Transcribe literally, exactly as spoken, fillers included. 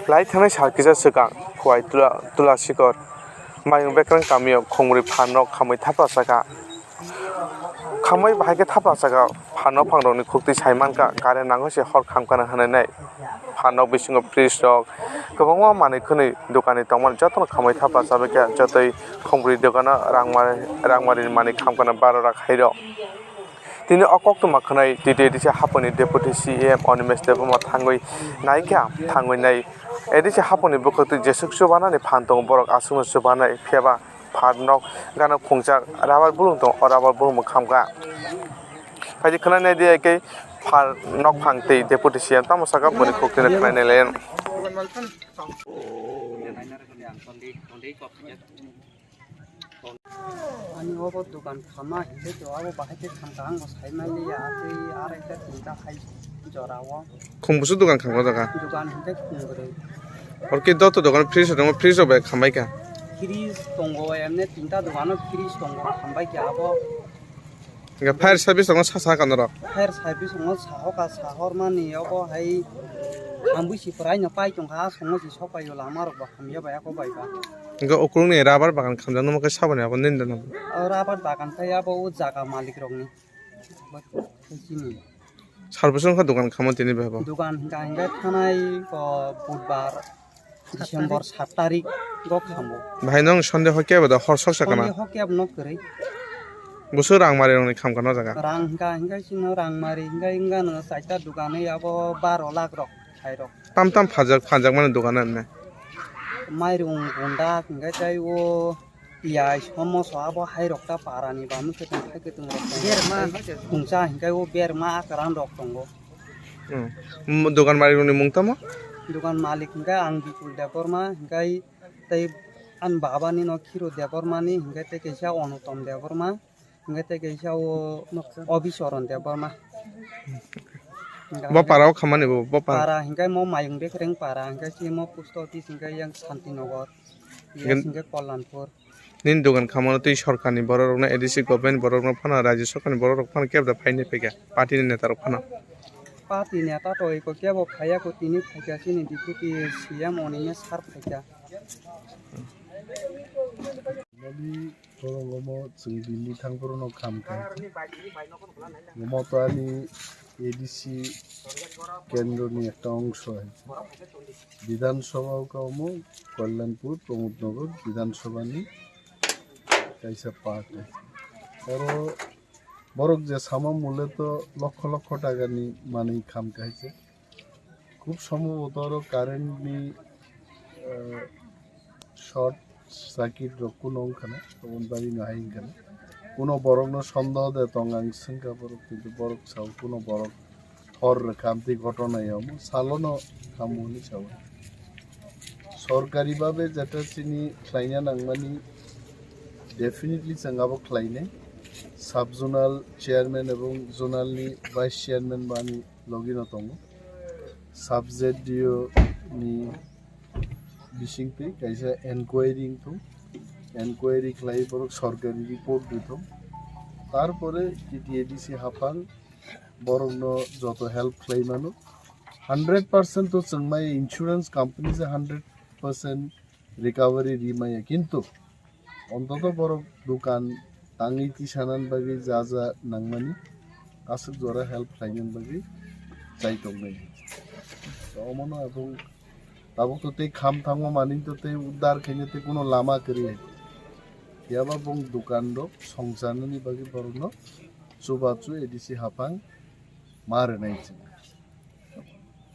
Lai thangnai sal kisa swkang Khowai Tula-, Tulasikor Mayung Bekrang kamio khumrwi phan nok khamwi thapra chakha. Khamwi bahai khe thapra chakha phan nok phangrokni khuktwi sai mankha, current nango se hor khamkha hwnwi nai. Phan nok bisingo fridge rok kwbangma manwi khwnwi dokanni tongmani jotono khamwi thapra chabaikha, jotoi khumrwi dokano rangmari, rangmarini manwi khamkha baro lakh hai rok. Tini o koktwma khwnai T T A D C haphangni Deputy C E M Animesh Debbarma thangwi naikha, thangwi nai A D C haphangni bwkhwktwi jeswk chubanani phan tongo, borok aswkno chubanai, phiyaba phan nok gana khungjak rubber bulung tongo, o rubber bulung bo khamkha. Phaidi khwnai nai di, eke phan nok phang tei Deputy C E M tamo saka boni khuktwino khwnai nai lai. Ani obo dogan khama hinkhe to abo bahai khe khamkha, ang bo sai manliya, tei arai khe tinta hai jora o. Khum busu dogan khamkha jaga? Dogan hinkhe khum bwrwi. Orke doto dogan fridge tongo, fridge rok bai khambai kha? Fridge tongo, emne tinta dogano fridge tongo, khambai kha abo. Hinkhe fire service tongo sa sa kano rok? Fire service tongo, sahok ka sahor mani obo hai ambui si prai no pai tongkha, asongo si sok pai o lama rok ba hamya bai ako bai ba. Hinkhe ukulukni rubber bagan khamjak nukma khe saboni abo nini da nang? O rubber bagan khai abo o jaga malik rokni. Sarbisong kha dogan khamo tini bai bo? Dogan hinkha hinkhe thanai, o, budbar, December sat tarik o khamo. Bahai nong Sunday hokhe bo da hor sok sakana? Sunday hokhe bo nok kwrwi. Busu rang mari rokni khamkha no jaga? Rang hinkha hinkhe chino rang mari hinkhe wngkha no chaita dogan abo baro lakh rok sai rok. Tam tam phanjak, phanjak mani dogan emne? Mairung gunda hinkhe tei o piyaj, somoso abo hai rok ta para ni ba mui khe tong khai khe tong rok tongo. Berma. Khungsa hinkhe o berma akran rok tongo. Hmm. Dogan malik rokni mung tamo? Dogan malik hinkhe ang Bipul Debbarma, hinkhe tei ani baba ni no Khiro Debbarma ni, hinkhe tei kaisa Onutom Debbarma. Hinkhe tei kaisa o Obisoron Debbarma. Bo para o khamani bo, bo para. Para hinkhe mo Mayung Bekreng para, hinkhe chini mo post office hinkhe yang Santinagar, hinkhe Kalyanpur. Nini dogan khamano twi sorkarni borok rokno, A D C government borok rok phano, rajya sorkarni borok rok phano kebo da phaini phaikha, party ni neta rok phano. Party neta to eko kebo phaiya ko, tini phaikha chini deputy C M Animesh sir phaikha. Mali borok omo chwng Delhi thang phuru no kham khai. Omo to ani A D C kendro ni ekta ongso hai. Bidhan Sabha o ka omo Kalyanpur, Pramod Nagar Bidhan Sabha ni kaisa part hai. Oro borok je sama mole to lokho lokho taka ni manwi kham khai se. Khub sombhoboto oro current ni, eh, short circuit rok kuno wngkha na, oboni bagwi no hai wngkha na. Kuno borok no sondoh de tong ang swngkha borok, kintu borok sao kuno borok hor rwkha amtwi ghotona ya omo salo no khamu hinwi sao. Sorkari babe jeta chini khlaina nangmani definitely chwng abo khlainai. Sub zonal chairman ebong zonal ni vice chairman bani logi no tongo. Sub Z D O ni bisingtwi kaisa enquiry wngthung, enquiry khlai borok sorkari report rwthung, tarpore T T A D C haphang borokno joto help khlai mano. Hundred percent to chwng maya, insurance company se hundred percent recovery ri maya, kintu ontoto borok dukan tangwi tisanani bagwi ja ja nangmani aswk jora help khlainani bagwi chai tongnai. So, omono abong tabuk to tei kham thangma manwi to tei uddar khaina tei kuno lama kwrwi. Phiyaba bong dukan rok songcharnani bagwi borokno chubachu A D C haphang ma rwnai chwng.